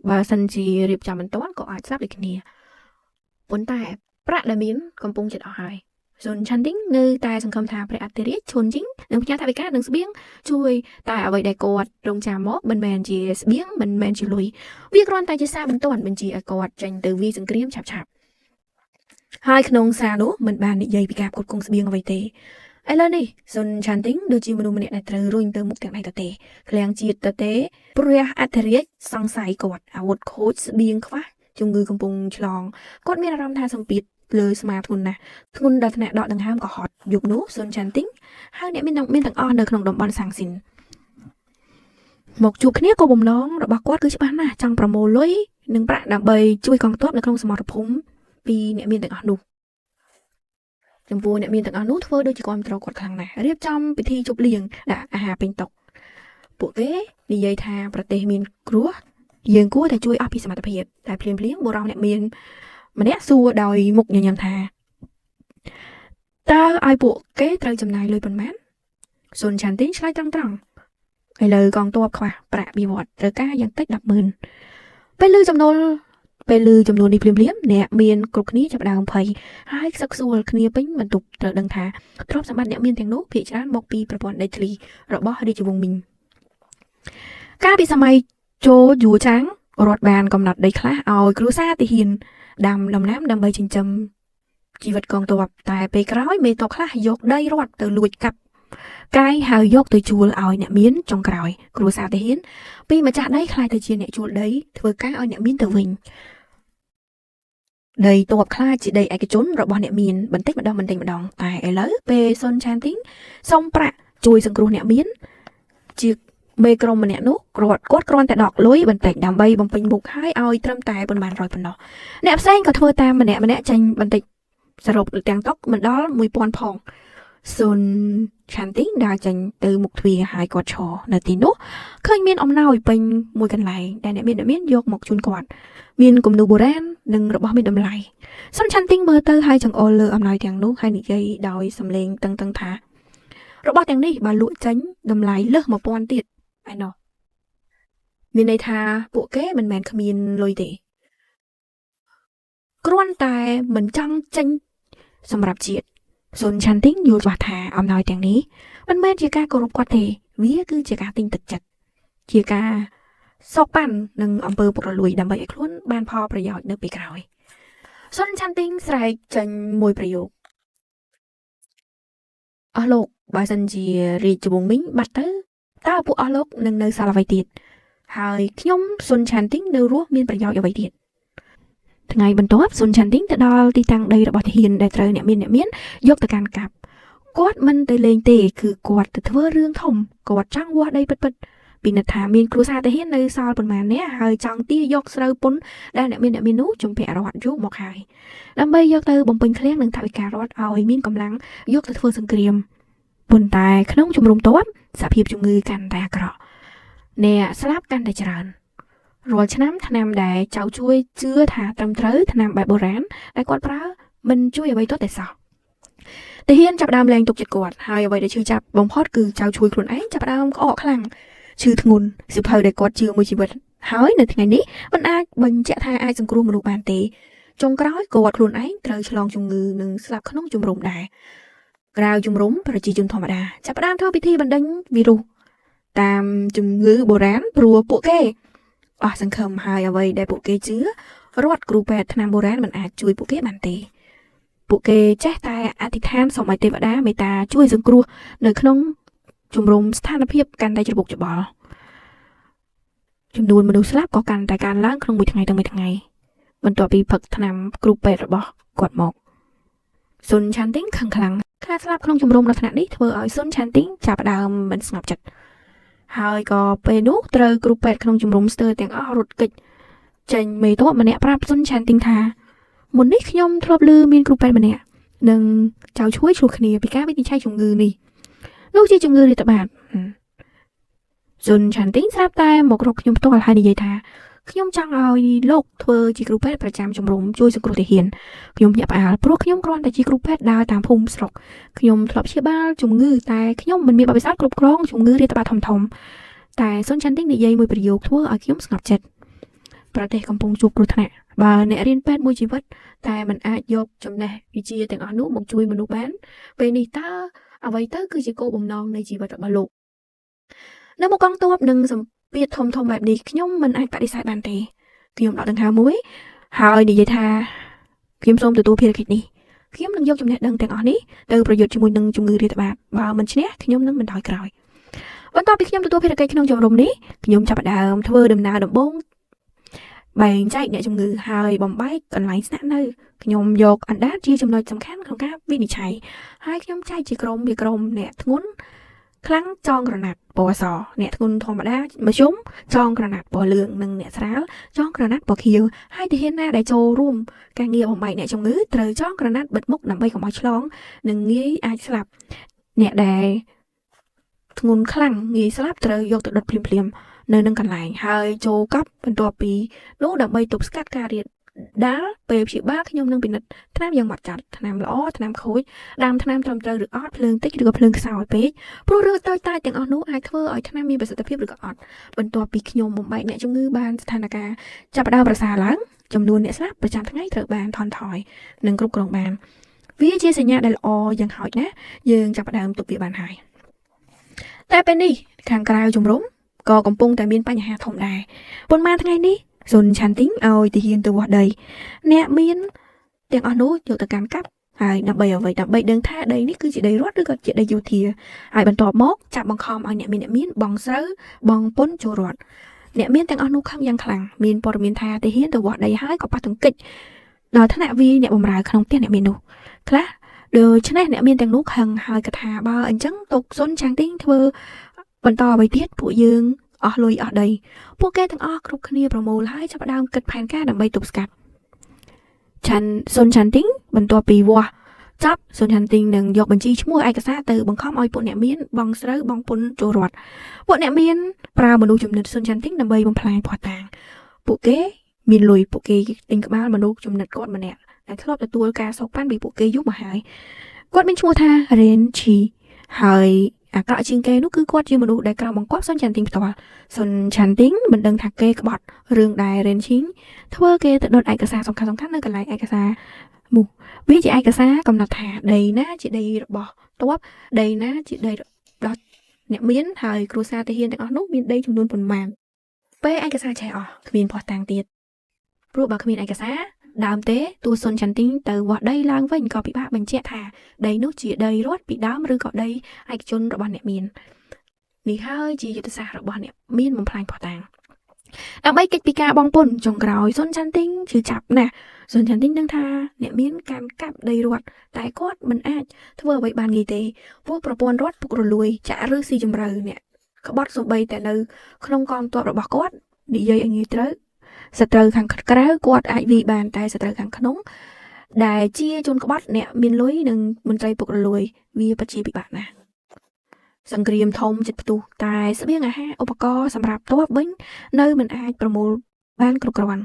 S1: បើសិនជារៀបចំមិនទាន់ក៏អាចស្លាប់ដូចគ្នាប៉ុន្តែប្រាក់ដែលមានកំពុងចិត្តអស់ហើយស៊ុនឆាន់ទីងនៅតែសង្ឃឹមថាព្រះអធិរាជឈុនជីងនឹងផ្ញើថវិកានិងស្បៀងជួយតែអ្វីដែលគាត់រងចាំមកមិនមែនជាស្បៀងមិនមែនជាលុយវាគ្រាន់តែជាសារបន្ទាន់បញ្ជាឲ្យគាត់ចេញទៅវាយសង្គ្រាមឆាប់ៗហើយក្នុងសារនោះមិនបាននិយាយពីការផ្គត់ផ្គង់ស្បៀងអ្វីទេ ឥឡូវនេះស៊ុនឆាន់ទីងដូចជាមនុស្សម្នាក់ដែលត្រូវរុញទៅមុខទាំងដៃទទេឃ្លាំងជាតិទទេព្រះអធិរាជសង្ស័យគាត់អាវុធខូចស្បៀងខ្វះជំងឺកំពុងឆ្លងគាត់មានអារម្មណ៍ថាសម្ពាធលើស្មាធ្ងន់ណាស់ធ្ងន់ដល់ថ្នាក់ដកដង្ហើមក៏ហត់យប់នោះស៊ុនឆាន់ទីងហើយអ្នកមានមានទាំងអស់នៅក្នុងតំបន់សាំងស៊ីនមកជួបគ្នាក៏បំណងរបស់គាត់គឺច្បាស់ណាស់ចង់ប្រមូលលុយនិងប្រាក់ដើម្បីជួយកងទ័ពនៅក្នុងសមរភូមិពីអ្នកមានទាំងអស់នោះចំពោះអ្នកមានទាំងអស់នោះធ្វើដូចជាគាំទ្រគាត់ខ្លាំងណាស់រៀបចំពិធីជប់លៀងដាក់អាហារពេញតុពួកគេនិយាយថាប្រទេសមានគ្រោះយើងគួរតែជួយអស់ពីសមត្ថភាពតែភ្លាមភ្លាមបុរសអ្នកមានម្នាក់សួរដោយមុខញញឹមថាតើឲ្យពួកគេត្រូវចំណាយលុយប៉ុន្មានស៊ុនឆាន់ទីងឆ្លើយត្រង់ត្រង់ឥឡូវកងទ័ពខ្វះប្រាក់បៀវត្សត្រូវការយ៉ាងតិច100000ពេលឮចំណូលពេលឮចំនួននេះភ្លាមភ្លាមអ្នកមានគ្រប់គ្នាចាប់ដើមភ័យហើយខ្សឹកខ្សួលគ្នាពេញបន្ទប់ត្រូវដឹងថាទ្រព្យសម្បត្តិអ្នកមានទាំងនោះភាគច្រើនមកពីប្រព័ន្ធដីធ្លីរបស់រាជវង្សមីងកាលពីសម័យជោយូចាងរដ្ឋបានកំណត់ដីខ្លះឲ្យគ្រួសារទាហានដាំដំណាំដើម្បីចិញ្ចឹមជីវិតកងទ័ពតែពេលក្រោយមេតបខ្លះយកដីរដ្ឋទៅលួចកាប់កាយហើយយកទៅជួលឲ្យអ្នកមានចុងក្រោយគ្រួសារទាហានពីម្ចាស់ដីក្លាយទៅជាអ្នកជួលដីធ្វើការឲ្យអ្នកមានទៅវិញដីទ័ពខ្លាចជាដីឯកជនរបស់អ្នកមានបន្តិចម្ដងបន្តិចម្ដងតែឥឡូវពេលសុនឆានទីងសុំប្រាក់ជួយសង្គ្រោះអ្នកមានជាមេក្រុមម្នាក់នោះគាត់គាត់គ្រាន់តែដកលុយបន្តិចដើម្បីបំពេញមុខហើយឲ្យត្រឹមតែប៉ុន្មានរយប៉ុណ្ណោះអ្នកផ្សេងក៏ធ្វើតាមម្នាក់ម្នាក់ចេញបន្តិចសរុបទាំងតុកមិនដល់1000ផងសុនឆាន់ទីងដើរចេញទៅមុខទ្វារហើយគាត់ឈរនៅទីនោះឃើញមានអំណោយពេញមួយកន្លែងដែលអ្នកមានអ្នកមានយកមកជូនគាត់មានគំនូរបុរាណនិងរបស់មានតម្លៃសុនឆាន់ទីងមើលទៅហើយចង្អុលលើអំណោយទាំងនោះហើយនិយាយដោយសំឡេងតឹងតឹងថារបស់ទាំងនេះបើលក់ចេញតម្លៃលើស1000ទៀតឯណោះមានន័យថាពួកគេមិនមែនគ្មានលុយទេគ្រាន់តែមិនចង់ចេញសម្រាប់ជាតិសុនឆាន់ទីងយល់ច្បាស់ថាអំណោយទាំងនេះមិនមែនជាការគោរពគាត់ទេវាគឺជាការទិញទឹកចិត្តជាការសោកប៉ាន់និងអំពើពុករលួយដើម្បីឲ្យខ្លួនបានផលប្រយោជន៍នៅពេលក្រោយសុនឆាន់ទីងស្រែកចេញមួយប្រយោគអស់លោកបើសិនជារាជវង្សមីងបាត់ទៅតើពួកអស់លោកនឹងនៅសល់អ្វីទៀតហើយខ្ញុំសុនឆាន់ទីងនៅរស់មានប្រយោជន៍អ្វីទៀតថ្ងៃបន្ទាប់សុនឆាន់ទីងទៅដល់ទីតាំងដីរបស់ទាហានដែលត្រូវអ្នកមានអ្នកមានយកទៅកាន់កាប់គាត់មិនទៅលេងទេគឺគាត់ទៅធ្វើរឿងធំគាត់ចង់វាស់ដីពិតៗពិនិត្យថាមានគ្រួសារទាហាននៅសល់ប៉ុន្មាននាក់ហើយចង់ទាយកស្រូវពន្ធដែលអ្នកមានអ្នកមាននោះជំពាក់រដ្ឋយកមកហើយដើម្បីយកទៅបំពេញឃ្លាំងនិងថវិការដ្ឋឲ្យមានកម្លាំងយកទៅធ្វើសង្គ្រាមប៉ុន្តែក្នុងជំរំទ័ពសភាពជំងឺកាន់តែអាក្រក់អ្នកស្លាប់កាន់តែច្រើនរាល់ឆ្នាំថ្នាំដែលចៅជួយជឿថាត្រឹមត្រូវថ្នាំបែបបុរាណដែលគាត់ប្រើមិនជួយអ្វីទាល់តែសោះទាហានចាប់ដើមលែងទុកចិត្តគាត់ហើយអ្វីដែលឈឺចាប់បំផុតគឺចៅជួយខ្លួនឯងចាប់ដើមក្អកខ្លាំងឈឺធ្ងន់សៀវភៅដែលគាត់ជឿមួយជីវិតហើយនៅថ្ងៃនេះមិនអាចបញ្ជាក់ថាអាចសង្គ្រោះមនុស្សបានទេចុងក្រោយគាត់ខ្លួនឯងត្រូវឆ្លងជំងឺនិងស្លាប់ក្នុងជំរំដែរក្រៅជំរំប្រជាជនធម្មតាចាប់ផ្ដើមធ្វើពិធីបណ្ដេញវីរុសតាមជំងឺបុរាណព្រោះពួកគេអស់សង្ឃឹមហើយអ្វីដែលពួកគេជឿរដ្ឋគ្រូពេទ្យថ្នាំបុរាណមិនអាចជួយពួកគេបានទេពួកគេចេះតែអធិដ្ឋានសូមឲ្យទេវតាមេត្តាជួយសង្គ្រោះនៅក្នុងជំរំស្ថានភាពកាន់តែច្របូកច្របល់ចំនួនមនុស្សស្លាប់ក៏កាន់តែកើនឡើងក្នុងមួយថ្ងៃទៅមួយថ្ងៃបន្ទាប់ពីផឹកថ្នាំគ្រូពេទ្យរបស់គាត់មកសុនឆាន់ទីងខឹងខ្លាំងខ្លាចស្លាប់ក្នុងជំរំដល់ថ្នាក់នេះធ្វើឲ្យសុនឆាន់ទីងចាប់ផ្ដើមមិនស្ងប់ចិត្តហើយក៏ពេលនោះត្រូវគ្រូពេទ្យក្នុងជំរំស្ទើរទាំងអស់រត់គេចចេញមេតបម្នាក់ប្រាប់សុនឆាន់ទីងថាមុននេះខ្ញុំធ្លាប់ឮមានគ្រូពេទ្យម្នាក់និងចៅឈួយឆ្លោះគ្នាពីការវិនិច្ឆ័យជំងឺនេះនោះជាជំងឺរាតត្បាតសុនឆាន់ទីងស្រាប់តែមករកខ្ញុំផ្ទាល់ហើយនិយាយថាខ្ញុំចង់ឲ្យលោកធ្វើជាគ្រូពេទ្យប្រចាំជំរំជួយសង្គ្រោះទាហានខ្ញុំភ្ញាក់ផ្អើលព្រោះខ្ញុំគ្រាន់តែជាគ្រូពេទ្យដើរតាមភូមិស្រុកខ្ញុំធ្លាប់ព្យាបាលជំងឺតែខ្ញុំមិនមានបទពិសោធន៍គ្រប់គ្រងជំងឺរាតត្បាតធំធំតែសុនឆាន់ទីងនិយាយមួយប្រយោគធ្វើឲ្យខ្ញុំស្ងប់ចិត្តប្រទេសកំពុងជួបគ្រោះថ្នាក់បើអ្នករៀនពេទ្យមួយជីវិតតែមិនអាចយកចំណេះវិជ្ជាទាំងអស់នោះមកជួយមនុស្សបានពេលនេះតើអ្វីទៅគឺជាគោលបំណងនៃជីវិតរបស់លោកនៅមកកងទ័ពនិងសម្ពាធធំធំបែបនេះខ្ញុំមិនអាចបដិសេធបានទេខ្ញុំដកដង្ហើមមួយហើយនិយាយថាខ្ញុំសូមទទួលភារកិច្ចនេះ ខ្ញុំនឹងយកចំណេះដឹងទាំងអស់នេះទៅប្រយុទ្ធជាមួយនឹងជំងឺរាតត្បាតបើមិនឈ្នះខ្ញុំនឹងមិនថយក្រោយបន្ទាប់ពីខ្ញុំទទួលភារកិច្ចក្នុងជំរំនេះខ្ញុំចាប់ផ្ដើមធ្វើដំណើរដំបូងបែងចែកអ្នកជំងឺហើយបំបែកកន្លែងស្នាក់នៅខ្ញុំយកអណ្ដាតជាចំណុចសំខាន់ក្នុងការវិនិច្ឆ័យហើយខ្ញុំចែកជាក្រុមជាក្រុមអ្នកធ្ងន់ខ្លាំងចងក្រណាត់ពណ៌សអ្នកធ្ងន់ធម្មតាមធ្យមចងក្រណាត់ពណ៌លឿងនិងអ្នកស្រាលចងក្រណាត់ពណ៌ខៀវហើយទាហានណាដែលចូលរួមការងារបំបែកអ្នកជំងឺត្រូវចងក្រណាត់បិទមុខដើម្បីកុំឲ្យឆ្លងនិងងាយអាចស្លាប់អ្នកដែលធ្ងន់ខ្លាំងងាយស្លាប់ត្រូវយកទៅដុតភ្លាមៗនៅនឹងកន្លែងហើយចូលកប់បន្ទាប់ពីនោះដើម្បីទប់ស្កាត់ការរាលដាលពេលព្យាបាលខ្ញុំនឹងពិនិត្យថ្នាំយ៉ាងម៉ត់ចត់ថ្នាំល្អថ្នាំខូចដើមថ្នាំត្រឹមត្រូវឬអត់ភ្លើងតិចឬក៏ភ្លើងខ្សោយពេកព្រោះរឿងតូចតាចទាំងអស់នោះអាចធ្វើឲ្យថ្នាំមានប្រសិទ្ធភាពឬក៏អត់បន្ទាប់ពីខ្ញុំបំបែកអ្នកជំងឺបានស្ថានភាពចាប់ផ្ដើមប្រសើរឡើងចំនួនអ្នកស្លាប់ប្រចាំថ្ងៃត្រូវបានថនថយនិងគ្រប់គ្រងបានវាជាសញ្ញាដែលល្អយ៉ាងហោចណាស់យើងចាប់ផ្ដើមទប់វាបានហើយតែពេលនេះខាងក្រៅជំរំក៏កំពុងតែមានបញ្ហាធំដែរប៉ុន្មានថ្ងៃនេះស៊ុនឆាន់ទីងឲ្យទាហានទៅវាស់ដីអ្នកមានទាំងអស់នោះយកទៅកាន់កាប់ហើយដើម្បីអ្វីដើម្បីដឹងថាដីនេះគឺជាដីរដ្ឋឬក៏ជាដីយោធាហើយបន្ទាប់មកចាប់បង្ខំឲ្យអ្នកមានបង់ស្រូវបង់ពន្ធចូលរដ្ឋអ្នកមានទាំងអស់នោះខឹងយ៉ាងខ្លាំងមានព័ត៌មានថាទាហានទៅវាស់ដីហើយក៏ប៉ះទង្គិចដល់ថ្នាក់វាយអ្នកបម្រើក្នុងផ្ទះអ្នកមាននោះខ្លះដូច្នេះអ្នកមានទាំងនោះខឹងហើយកថាបើអញ្ចឹងទុកស៊ុនឆាងទីងធ្វើបន្តអ្វីទៀតពួកយើងអស់លុយអស់ដីពួកគេទាំងអស់គ្រប់គ្នាប្រមូលហើយចាប់ផ្ដើមគិតផែនការដើម្បីទប់ស្កាត់ឆាន់ស៊ុនឆាន់ទីងបន្ទាប់ពីវាស់ចប់ស៊ុនឆាន់ទីងនឹងយកបញ្ជីឈ្មោះឯកសារទៅបង្ខំឲ្យពួកអ្នកមានបង់ស្រូវបង់ពន្ធចូលរដ្ឋពួកអ្នកមានប្រើមនុស្សចំណិតស៊ុនឆាន់ទីងដើម្បីបំផ្លាញភស្តុតាងពួកគេមានលុយពួកគេទិញក្បាលមនុស្សចំណិតគាត់ម្នាក់ដែលធ្លាប់ទទួលការសូកប៉ាន់ពីពួកគេយូរមកហើយគាត់មានឈ្មោះថារ៉េនឈីហើយអាក្រក់ជាងគេនោះគឺគាត់ជាមនុស្សដែលក្រោមបង្គាប់សុនឆាន់ទីងផ្ទាល់សុនឆាន់ទីងមិនដឹងថាគេក្បត់រឿងដែលរ៉េនឈីងធ្វើគេទៅដុតឯកសារសំខាន់ៗនៅកន្លែងឯកសារនោះវាជាឯកសារកំណត់ថាដីណាជាដីរបស់ទ័ពដីណាជាដីរបស់អ្នកមានហើយគ្រួសារទាហានទាំងអស់នោះមានដីចំនួនប៉ុន្មានពេលឯកសារឆេះអស់គ្មានភស្តុតាងទៀតព្រោះបើគ្មានឯកសារដើមទេទោះសុនឆាន់ទីងទៅវាស់ដីឡើងវិញក៏ពិបាកបញ្ជាក់ថាដីនោះជាដីរដ្ឋពីដើមឬក៏ដីឯកជនរបស់អ្នកមាននេះហើយជាយុទ្ធសាស្ត្ររបស់អ្នកមានបំផ្លាញភស្តុតាងដើម្បីគេចពីការបង់ពន្ធចុងក្រោយសុនឆាន់ទីងជឿចាប់ណាស់សុនឆាន់ទីងដឹងថាអ្នកមានកាន់កាប់ដីរដ្ឋតែគាត់មិនអាចធ្វើអ្វីបានងាយទេពួកប្រព័ន្ធរដ្ឋពុករលួយចាក់ឫសស៊ីជម្រៅអ្នកក្បត់សូម្បីតែនៅក្នុងកងទ័ពរបស់គាត់និយាយឲ្យងាយត្រូវសត្រូវខាងក្រៅគាត់អាចវាយបានតែសត្រូវខាងក្នុងដែលជាជនក្បត់អ្នកមានលុយនិងមន្ត្រីពុករលួយវាពិតជាពិបាកណាស់សង្គ្រាមធំចិត្តផ្ទុះតែស្បៀងអាហារឧបករណ៍សម្រាប់ទ័ពវិញនៅមិនអាចប្រមូលបានគ្រប់គ្រាន់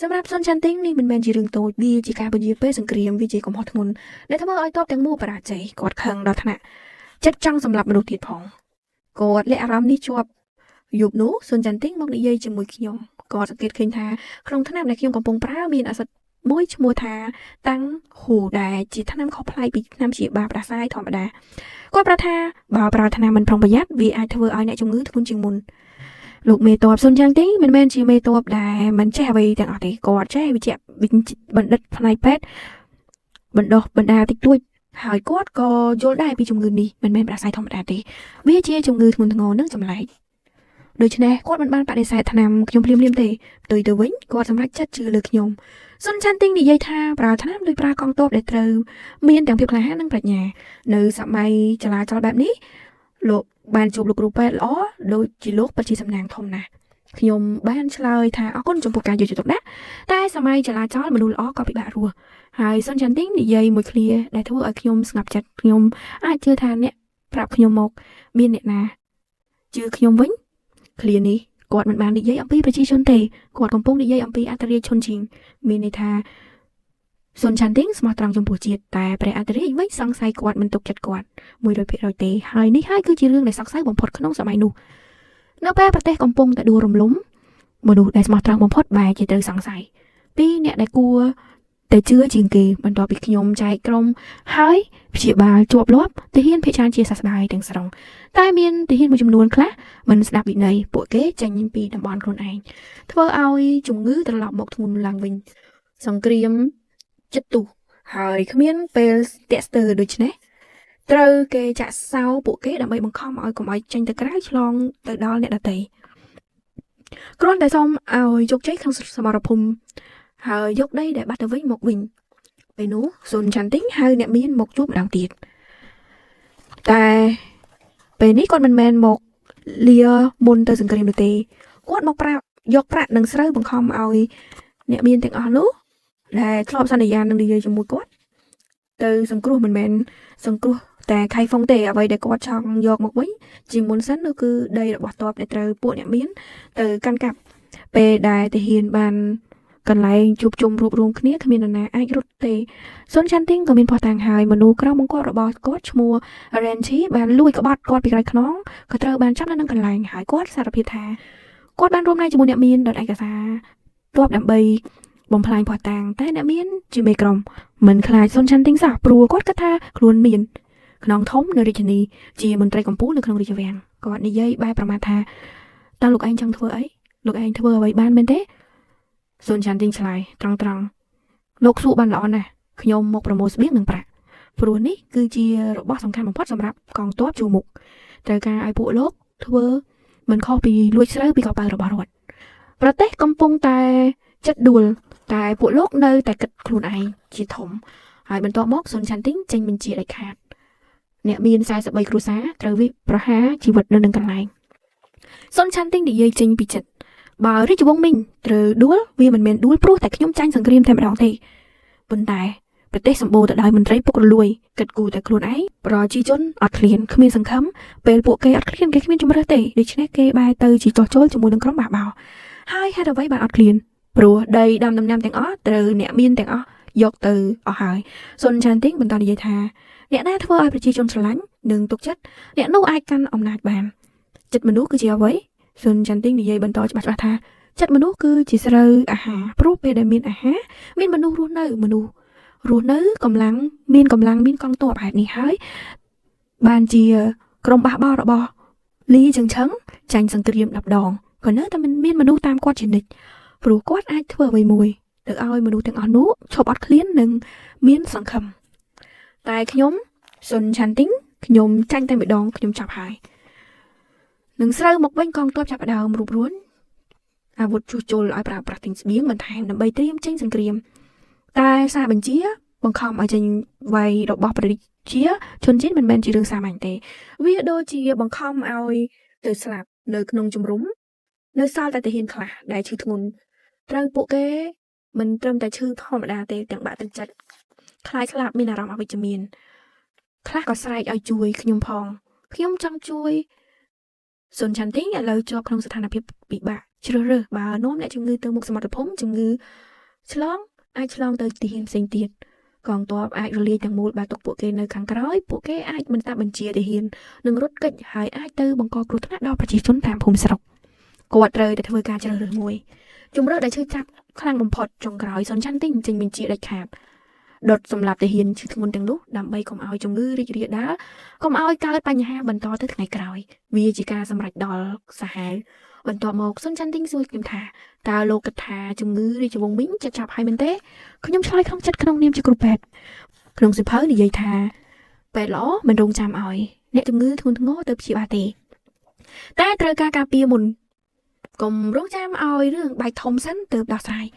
S1: សម្រាប់សុនឆាន់ទីងនេះមិនមែនជារឿងតូចវាជាការពន្យាពេលសង្គ្រាមវាជាកំហុសធ្ងន់ដែលធ្វើឲ្យទ័ពទាំងមូលបរាជ័យគាត់ខឹងដល់ថ្នាក់ចិត្តចង់សម្លាប់មនុស្សទៀតផងគាត់លាក់អារម្មណ៍នេះជាប់យប់នោះសុនចន្ទទីងមកនិយាយជាមួយខ្ញុំគាត់សង្កេតឃើញថាក្នុងថ្នាំដែលខ្ញុំកំពុងប្រើមានអាស៊ីតមួយឈ្មោះថាតាំងហ៊ូដែលជាថ្នាំខុសប្លែកពីថ្នាំព្យាបាលផ្ដាសាយធម្មតាគាត់ប្រាប់ថាបើប្រើថ្នាំមិនប្រុងប្រយ័ត្នវាអាចធ្វើឲ្យអ្នកជំងឺធ្ងន់ជាងមុនលោកមេតបសុនយ៉ាងទីមិនមែនជាមេតបដែលមិនចេះអ្វីទាំងអស់ទេគាត់ចេះវិជ្ជាបណ្ឌិតផ្នែកពេទ្យបណ្ដោះបណ្ដាតិចតួចហើយគាត់ក៏យល់ដែរពីជំងឺនេះមិនមែនផ្ដាសាយធម្មតាទេវាជាជំងឺធ្ងន់ធ្ងរនិងចម្លែកដូច្នេះគាត់មិនបានបដិសេធថ្នាំខ្ញុំភ្លាមៗទេផ្ទុយទៅវិញគាត់សម្រេចចិត្តជឿលើខ្ញុំសុនឆាន់ទីងនិយាយថាប្រើថ្នាំដូចប្រើកងទ័ពដែលត្រូវមានទាំងភាពក្លាហាននិងប្រាជ្ញានៅសម័យចលាចលបែបនេះលោកបានជួបលោកគ្រូពេទ្យល្អដូចជាលោកពិតជាសំណាងធំណាស់ខ្ញុំបានឆ្លើយថាអរគុណចំពោះការយកចិត្តទុកដាក់តែសម័យចលាចលមនុស្សល្អក៏ពិបាករស់ហើយសុនឆាន់ទីងនិយាយមួយឃ្លាដែលធ្វើឲ្យខ្ញុំស្ងប់ចិត្តខ្ញុំអាចជឿថាអ្នកប្រាប់ខ្ញុំមកមានអ្នកណាជឿខ្ញុំវិញឃ្លានេះគាត់មិនបាននិយាយអំពីប្រជាជនទេគាត់កំពុងនិយាយអំពីអន្តរាជឈុនជីងមានន័យថាសុនឆាន់ទីងស្មោះត្រង់ចំពោះជាតិតែព្រះអន្តរាជវិញសង្ស័យគាត់មិនទុកចិត្តគាត់100%ទេហើយនេះហើយគឺជារឿងដែលសង្ស័យបំផុតក្នុងសម័យនោះនៅពេលប្រទេសកំពុងតែដួលរំលំមនុស្សដែលស្មោះត្រង់បំផុតបែរជាត្រូវសង្ស័យពីអ្នកដែលគួរតែជឿជាងគេបន្ទាប់ពីខ្ញុំចែកក្រុមហើយព្យាបាលជាប់លាប់ទាហានភ័យច្រើនជាសះស្បើយទាំងស្រុងតែមានទាហានមួយចំនួនខ្លះមិនស្ដាប់វិន័យពួកគេចេញពីតំបន់ខ្លួនឯងធ្វើឲ្យជំងឺត្រឡប់មកធ្ងន់ឡើងវិញសង្គ្រាមចិត្តទុះ ហើយគ្មានពេលតាក់ស្ទើរដូច្នេះត្រូវគេចាក់សោពួកគេដើម្បីបង្ខំឲ្យកុំឲ្យចេញទៅក្រៅឆ្លងទៅដល់អ្នកដទៃគ្រាន់តែសូមឲ្យជោគជ័យក្នុងសមរភូមិហើយយកដីដែលបាត់ទៅវិញមកវិញពេលនោះស៊ុនឆាន់ទីងហៅអ្នកមានមកជួបម្ដងទៀតតែពេលនេះគាត់មិនមែនមកលាមុនទៅសង្គ្រាមនោះទេគាត់មកប្រាប់យកប្រាក់និងស្រូវបង្ខំឲ្យអ្នកមានទាំងអស់នោះដែលធ្លាប់សន្យានឹងនិយាយជាមួយគាត់ទៅសង្គ្រោះមិនមែនសង្គ្រោះតែខៃហ្វុងទេអ្វីដែលគាត់ចង់យកមកវិញជាមុនសិននោះគឺដីរបស់ទ័ពដែលត្រូវពួកអ្នកមានទៅកាន់កាប់ពេលដែលទាហានបានកន្លែងជួបជុំរួបរวมគ្នាគ្មាននរណាអាចរត់ទេស៊ុនឆាន់ទីងក៏មានភស្តុតាងហើយមនុស្សក្រោមបង្គាប់របស់គាត់ឈ្មោះ Renchi បានលួចក្បត់គាត់ពីក្រោយខ្នងក៏ត្រូវបានចាប់នៅនឹងកន្លែងហើយគាត់សារភាពថាគាត់បានរួមដៃជាមួយអ្នកមានដោយឯកសារទ័ពដើម្បីបំផ្លាញភស្តុតាងតែអ្នកមានជាមេក្រុមមិនខ្លាចស៊ុនឆាន់ទីងសោះព្រោះគាត់គិតថាខ្លួនមានខ្នងធំនៅរាជធានីជាមន្ត្រីកម្ពុជានៅក្នុងរាជវាំងគាត់និយាយបែបប្រមាថថាតើលោកឯងចង់ធ្វើអីលោកឯងធ្វើអ្វីបានមែនទេស៊ុនឆាន់ទីងឆ្លើយត្រង់ត្រង់លោកសួរបានល្អណាស់ខ្ញុំមកប្រមូលស្បៀងនិងប្រាក់ព្រោះនេះគឺជារបស់សំខាន់បំផុតសម្រាប់កងទ័ពជួរមុខត្រូវការឲ្យពួកលោកធ្វើមិនខុសពីលួចស្រូវពីកប៉ាល់របស់រដ្ឋប្រទេសកំពុងតែចិត្តដួលតែពួកលោកនៅតែគិតខ្លួនឯងជាធំហើយបន្ទាប់មកស៊ុនឆាន់ទីងចេញបញ្ជាដាច់ខាតអ្នកមាន43គ្រួសារត្រូវវិប្រហារជីវិតនៅនឹងកន្លែងស៊ុនឆាន់ទីងនិយាយចេញពីចិត្តបើរាជវង្សមីងត្រូវដួលវាមិនមែនដួលព្រោះតែខ្ញុំចាញ់សង្គ្រាមតែម្ដងទេប៉ុន្តែប្រទេសសម្បូរទៅដោយមន្ត្រីពុករលួយគិតគូរតែខ្លួនឯងប្រជាជនអត់ឃ្លានគ្មានសង្ឃឹមពេលពួកគេអត់ឃ្លានគេគ្មានជម្រើសទេដូច្នេះគេបែរទៅជាចោះចូលជាមួយនឹងក្រុមបះបោហើយហេតុអ្វីបានអត់ឃ្លានព្រោះដីដាំដំណាំទាំងអស់ត្រូវអ្នកមានទាំងអស់យកទៅអស់ហើយស៊ុនឆាន់ទីងបន្តនិយាយថាអ្នកណាធ្វើឲ្យប្រជាជនស្រឡាញ់និងទុកចិត្តអ្នកនោះអាចកាន់អំណាចបានចិត្តមនុស្សគឺជាអ្វីស៊ុនឆាន់ទីងនិយាយបន្តច្បាស់ៗថាចិត្តមនុស្សគឺជាស្រូវអាហារព្រោះពេលដែលមានអាហារមានមនុស្សរស់នៅមនុស្សរស់នៅកម្លាំងមានកម្លាំងមានកងទ័ពហេតុនេះហើយបានជាក្រុមបះបោររបស់លីជឹងឆឹងចាញ់សង្គ្រាម10ដងក៏នៅតែមិនមានមនុស្សតាមគាត់ជានិច្ចព្រោះគាត់អាចធ្វើអ្វីមួយទៅឲ្យមនុស្សទាំងអស់នោះឈប់អត់ឃ្លាននិងមានសង្ឃឹមតែខ្ញុំស៊ុនឆាន់ទីងខ្ញុំចាញ់តែម្ដងខ្ញុំចាប់ហើយនឹងស្រូវមកវិញកងទ័ពចាប់ផ្ដើមរួបរួនអាវុធជួសជុលឲ្យប្រើប្រាស់ទិញស្បៀងបន្ថែមដើម្បីត្រៀមចេញសង្គ្រាមតែសារបញ្ជាបង្ខំឲ្យចេញវាយរបស់ប្រជាជនຈີនមិនមែនជារឿងសាមញ្ញទេវាដូចជាបង្ខំឲ្យទៅស្លាប់នៅក្នុងជំរំនៅសល់តែទាហានខ្លះដែលឈឺធ្ងន់ត្រូវពួកគេមិនត្រឹមតែឈឺធម្មតាទេទាំងបាក់ទឹកចិត្តខ្លាចស្លាប់មានអារម្មណ៍អវិជ្ជមានខ្លះក៏ស្រែកឲ្យជួយខ្ញុំផងខ្ញុំចង់ជួយស៊ុនឆាន់ទីងឥឡូវជាប់ក្នុងស្ថានភាពពិបាកជ្រើសរើសបើនាំអ្នកជំងឺទៅមុខសមត្ថភូមិជំងឺឆ្លងអាចឆ្លងទៅទាហានផ្សេងទៀតកងទ័ពអាចរលាយទាំងមូលបើទុកពួកគេនៅខាងក្រោយពួកគេអាចមិនតាមបញ្ជាទាហាននិងរត់គេចហើយអាចទៅបង្កគ្រោះថ្នាក់ដល់ប្រជាជនតាមភូមិស្រុកគាត់ត្រូវតែធ្វើការជ្រើសរើសមួយជំរើសដែលឈឺចាប់ខ្លាំងបំផុតចុងក្រោយសុនឆាន់ទីងចេញបញ្ជាដាច់ខាតដុតសម្លាប់ទាហានឈឺធ្ងន់ទាំងនោះដើម្បីកុំឲ្យជំងឺរីករាលដាលកុំឲ្យកើតបញ្ហាបន្តទៅថ្ងៃក្រោយវាជាការសម្រេចដល់សាហាវបន្ទាប់មកសុនឆាន់ទីងសួរខ្ញុំថាតើលោកគិតថាជំងឺរាជវង្សមីងចិត្តចាប់ហើយមែនទេខ្ញុំឆ្លើយក្នុងចិត្តក្នុងនាមជាគ្រូពេទ្យក្នុងសៀវភៅនិយាយថាពេទ្យល្អមិនរងចាំឲ្យអ្នកជំងឺធ្ងន់ធ្ងរទៅព្យាបាលទេតែត្រូវការការពារមុនកុំរងចាំឲ្យរឿងបែកធំសិនទើបដោះស្រាយ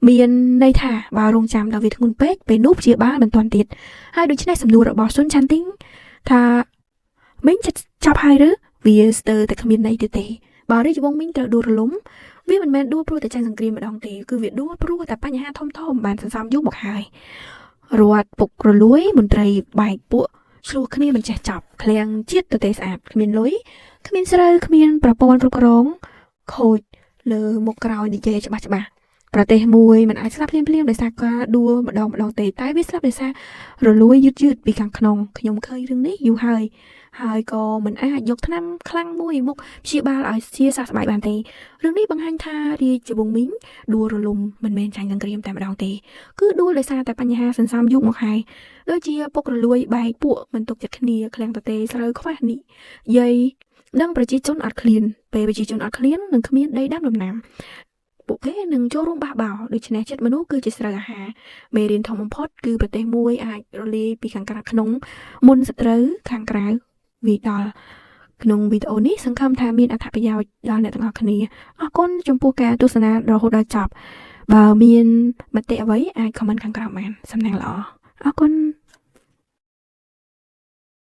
S1: មានន័យថាបើរងចាំដល់វាធ្ងន់ពេកពេលនោះព្យាបាលមិនទាន់ទៀតហើយដូច្នេះសំណួររបស់ស៊ុនឆាន់ទីងថាមីងចិត្តចាប់ហើយឬវាស្ទើរតែគ្មានន័យទៀតទេបើរាជវង្សមីងត្រូវដួលរលំវាមិនមែនដួលព្រោះតែចាញ់សង្គ្រាមម្ដងទេគឺវាដួលព្រោះតែបញ្ហាធំធំបានសន្សំយូរមកហើយរដ្ឋពុករលួយមន្ត្រីបែកពួកឆ្លោះគ្នាមិនចេះចប់ឃ្លាំងជាតិទៅទេស្អាតគ្មានលុយគ្មានស្រូវគ្មានប្រព័ន្ធគ្រប់គ្រងខូចលើមុខក្រោយនិយាយច្បាស់ច្បាស់ប្រទេសមួយមិនអាចស្លាប់ភ្លាមភ្លាមដោយសារការដួលម្ដងម្ដងទេតែវាស្លាប់ដោយសាររលួយយឺតយឺតពីខាងក្នុងខ្ញុំឃើញរឿងនេះយូរហើយហើយក៏មិនអាចយកថ្នាំខ្លាំងមួយមកព្យាបាលឲ្យជាសះស្បើយបានទេរឿងនេះបង្ហាញថារាជវង្សមីងដួលរលំមិនមែនចាញ់សង្គ្រាមតែម្ដងទេគឺដួលដោយសារតែបញ្ហាសន្សំយូរមកហើយដូចជាពុករលួយបែកពួកមិនទុកចិត្តគ្នាឃ្លាំងតទេស្រូវខ្វះនេះយាយនិងប្រជាជនអត់ឃ្លានពេលប្រជាជនអត់ឃ្លាននឹងគ្មានដីដាំដំណាំ ពួកគេនឹងចូលរួមបះបោរដូច្នេះចិត្តមនុស្សគឺជាស្រូវអាហារមេរៀនធំបំផុតគឺប្រទេសមួយអាចរលាយពីខាងក្រៅក្នុងមុនសត្រូវខាងក្រៅវាយដល់ក្នុងវីដេអូនេះសង្ឃឹមថាមានអត្ថប្រយោជន៍ដល់អ្នកទាំងអស់គ្នាអរគុណចំពោះការទស្សនារហូតដល់ចប់បើមានមតិអ្វីអាច comment ខាងក្រោមបានសំណាងល្អអរគុណ។